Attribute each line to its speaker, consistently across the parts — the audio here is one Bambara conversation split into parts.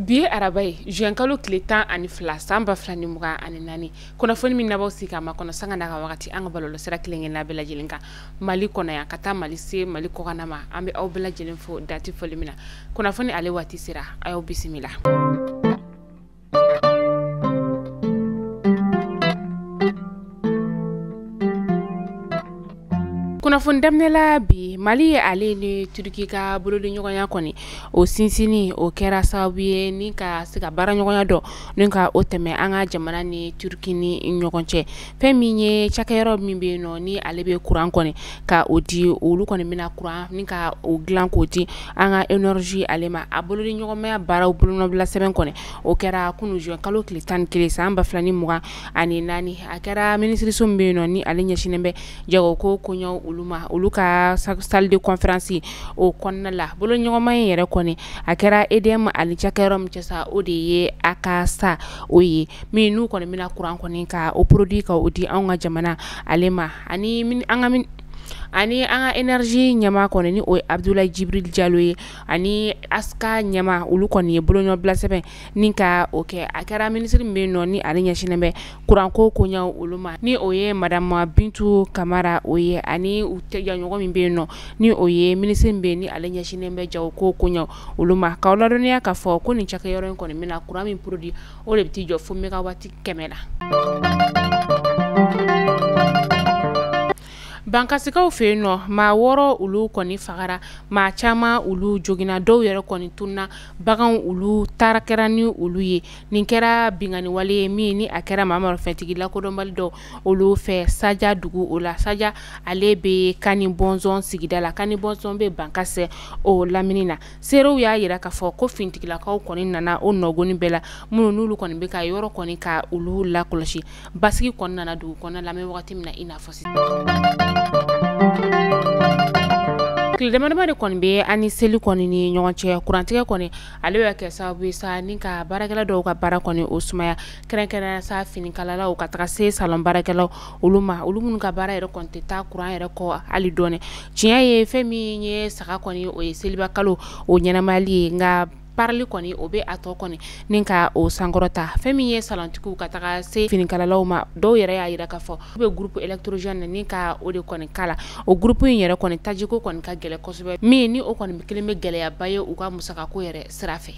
Speaker 1: Bi ye araba ye, juin kalo tile 12 san 2024. Kunnafoni min n'aw sigi k'a makɔnɔ sanga n'a ka wagati an ka bɔlɔlɔsira kelen-kelenna bɛɛ lajɛlen kan Mali kɔnɔ yan ka taa Mali se Mali kɔkanna ma, an bɛ aw bɛɛ lajɛlen fo dati foli min na. Kunnafoni ale waati sera, a y'aw bisimila. Kunnafoni daminɛla bi, Mali ale ni Turki ka bolodiɲɔgɔnya kɔni o sinsinni o kɛra sababu ye ni ka se ka baaraɲɔgɔnya dɔ ni ka o tɛmɛ an ka jamana ni Turki ni ɲɔgɔn cɛ. Fɛn min ye cakɛyɔrɔ min bɛ yen nɔ ni ale bɛ kuran kɔni ka o di, olu kɔni bɛna kuran ni ka o dilan k'o di an ka énergie ale ma. A bolodiɲɔgɔnmaya baaraw bolonɔbila sɛbɛn kɔni o kɛra kunun juin kalo tile 11 san 2024. A kɛra minisiriso min bɛ yen nɔ ni ale ɲɛsinnen bɛ jagoko koɲɛw olu ma, olu ka salle de conférence o kɔnɔna la. Boloɲɔgɔnma in yɛrɛ kɔni a kɛra EDM ani cakɛyɔrɔ min cɛ sa, o de ye AKASA o ye min n'u kɔni bɛna kuran kɔni ka o produit ka o di anw ka jamana ale ma. Ani an ka énergie ɲɛmaa kɔni ni o ye Abdoulaye Djibril Diallo ye ani ASCA ɲɛmaa, olu kɔni ye bolonɔbila sɛbɛn ni ka o kɛ. A kɛra minisiri min bɛ yen nɔ ni ale ɲɛsinnen bɛ kuranko koɲɛw olu ma, ni o ye madame Bintu Kamara o ye, ani u jɛɲɔgɔn min bɛ yen nɔ ni o ye minisiri min bɛ yen ni ale ɲɛsinnen bɛ jagoko koɲɛw olu ma. K'aw ladɔnniya k'a fɔ ko nin cakɛyɔrɔ in kɔni bɛna kuran min produit o de bɛ t'i jɔ fo mégawati 100 la. Bankasikaw fɛ yen nɔ, maa 6 olu kɔni fagara, maa caman olu joginna, dɔw yɛrɛ kɔni tununna, baganw olu taara kɛra ni olu ye. Nin kɛra binkanni wale ye min ni a kɛra maa marifɛntigi lakodɔnbali dɔw olu fɛ Saja dugu o la. Saja ale bɛ Kani Bɔnzɔn sigida la, Kani Bɔnzɔn bɛ Bankasɛ o lamini na. Seerew y'a jira k'a fɔ ko finitigilakaw kɔni nana o nɔgɔni bɛɛ la, minnu n'olu kɔni bɛ ka yɔrɔ kɔni ka olu lakɔlɔsi. Basigi kɔni nana dugu kɔnɔna la, an bɛ wagati min na i n'a fɔ sisan. Tile damadama de kɔni bɛ an ni seli kɔni ni ɲɔgɔn cɛ. Kurantigɛ kɔni ale bɛ kɛ sababu ye sa ni ka baarakɛla dɔw ka baara kɔni o sumaya, kɛrɛnkɛrɛnnenya sa finikalalaw ka taga se salon baarakɛlaw olu ma, olu minnu ka baara yɛrɛ kɔni tɛ taa kuran yɛrɛ kɔ hali dɔɔni. Tiɲɛ ye fɛn min ye saga kɔni o ye seliba kalo o ɲɛnamayali ye, nka parili kɔni o bɛ a tɔ kɔni ni ka o sankɔrɔta. Fɛn min ye salontigiw ka taga se finikalalaw ma, dɔw yɛrɛ y'a jira k'a fɔ u bɛ groupe électrogène ni ka o de kɔni kala. O groupe in yɛrɛ kɔni tajiko kɔni ka gɛlɛn kosɛbɛ, min ni o kɔni kelen bɛ gɛlɛyaba ye u ka musakako yɛrɛ sira fɛ.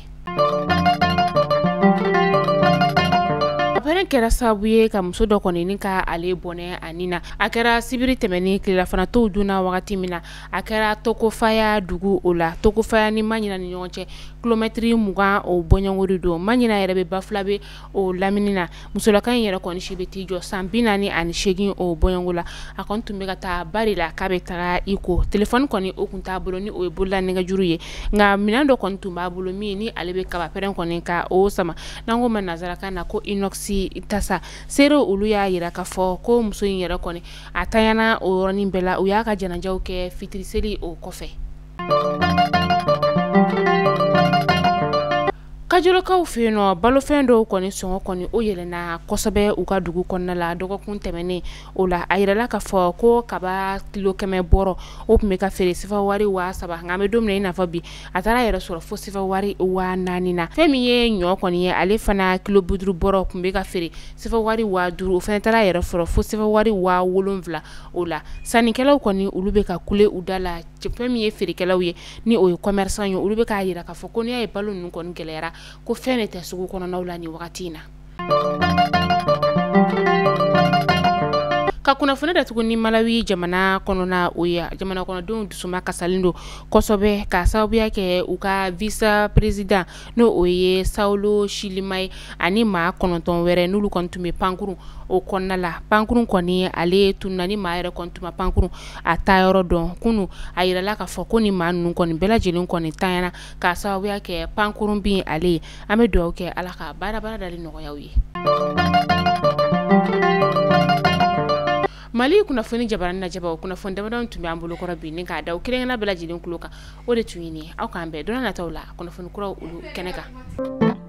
Speaker 1: Pɛrɛn kɛra sababu ye ka muso dɔ kɔni ni ka ale bɔnɛ a ni na. A kɛra sibiri tɛmɛnen tilelafana tow dunna wagati min na, a kɛra Tokofaya dugu o la. Tokofaya ni Maɲina ni ɲɔgɔn cɛ kilomɛtiri 20 o bɔɲɔgɔnko de don. Maɲina yɛrɛ bɛ Bafulabe o lamini na. Musolaka in yɛrɛ kɔni si bɛ t'i jɔ san 48 o bɔɲɔgɔnko la. A kɔni tun bɛ ka taa bari la k'a bɛ taga i ko. Telefɔni kɔni o tun t'a bolo ni o ye bolola nɛgɛjuru ye, nka minɛn dɔ kɔni tun b'a bolo min ni ale bɛ kaba pɛrɛn kɔni ka o sama, n'an ko ma nansarakan na ko inox tasa. Seerew olu y'a jira k'a fɔ ko muso in yɛrɛ kɔni a tanyana o yɔrɔnin bɛɛ la. U y'a ka janajaw kɛ fitiri seli o kɔfɛ. Kajolokaw fɛ yen nɔ, balofɛn dɔw kɔni sɔngɔ kɔni o yɛlɛnna kosɛbɛ u ka dugu kɔnɔna la dɔgɔkun tɛmɛnen o la. A yirala k'a fɔ ko kaba kilo 100 bɔrɔ o tun bɛ ka feere sefa wari 3000, nka an bɛ don min na i n'a fɔ bi a taara yɛrɛ sɔrɔ fo sefa wari 4000 na. Fɛn min ye ɲɔ kɔni ye, ale fana kilo 50 bɔrɔ tun bɛ ka feere sefa wari 5000, o fana taara yɛrɛ sɔrɔ fo sefa wari 7000 o la. Sannikɛlaw kɔni olu bɛ ka kule u da la. Fɛn min ye feerekɛlaw ye ni o ye commerçant ye, olu bɛ k'a jira k'a fɔ ko n'i y'a ye balo ninnu kɔni gɛlɛyara, ko fɛn de tɛ sugu kɔnɔnaw la nin wagati in na. Ka kunnafoni datugu ni Malawi jamana kɔnɔna o ye, jamana kɔnɔdenw dusuma kasalen don kosɛbɛ k'a sababuya kɛ u ka vice président n'o o ye Saulo Chilima ye ani maa 9 wɛrɛ n'olu kɔni tun bɛ pankurun o kɔnɔna la. Pankurun kɔni ale tununna, ni maa yɛrɛ kɔni tun ma pankurun a taayɔrɔ dɔn. Kunun a yirala k'a fɔ ko ni maa ninnu kɔni bɛɛ lajɛlen kɔni tanyana k'a sababuya kɛ pankurun bin ale ye. An bɛ dugawu kɛ Ala ka baara dali nɔgɔya u ye. Mali kunnafoni jabarani lajɛbaw, kunnafoni damadɔ tun bɛ an bolo kɔrɔ bi ni k'a da kelen-kelenna bɛɛ lajɛlen tulo kan, o de tun ye nin ye. Aw k'an bɛn don nataw la kunnafoni kuraw olu kɛnɛ kan.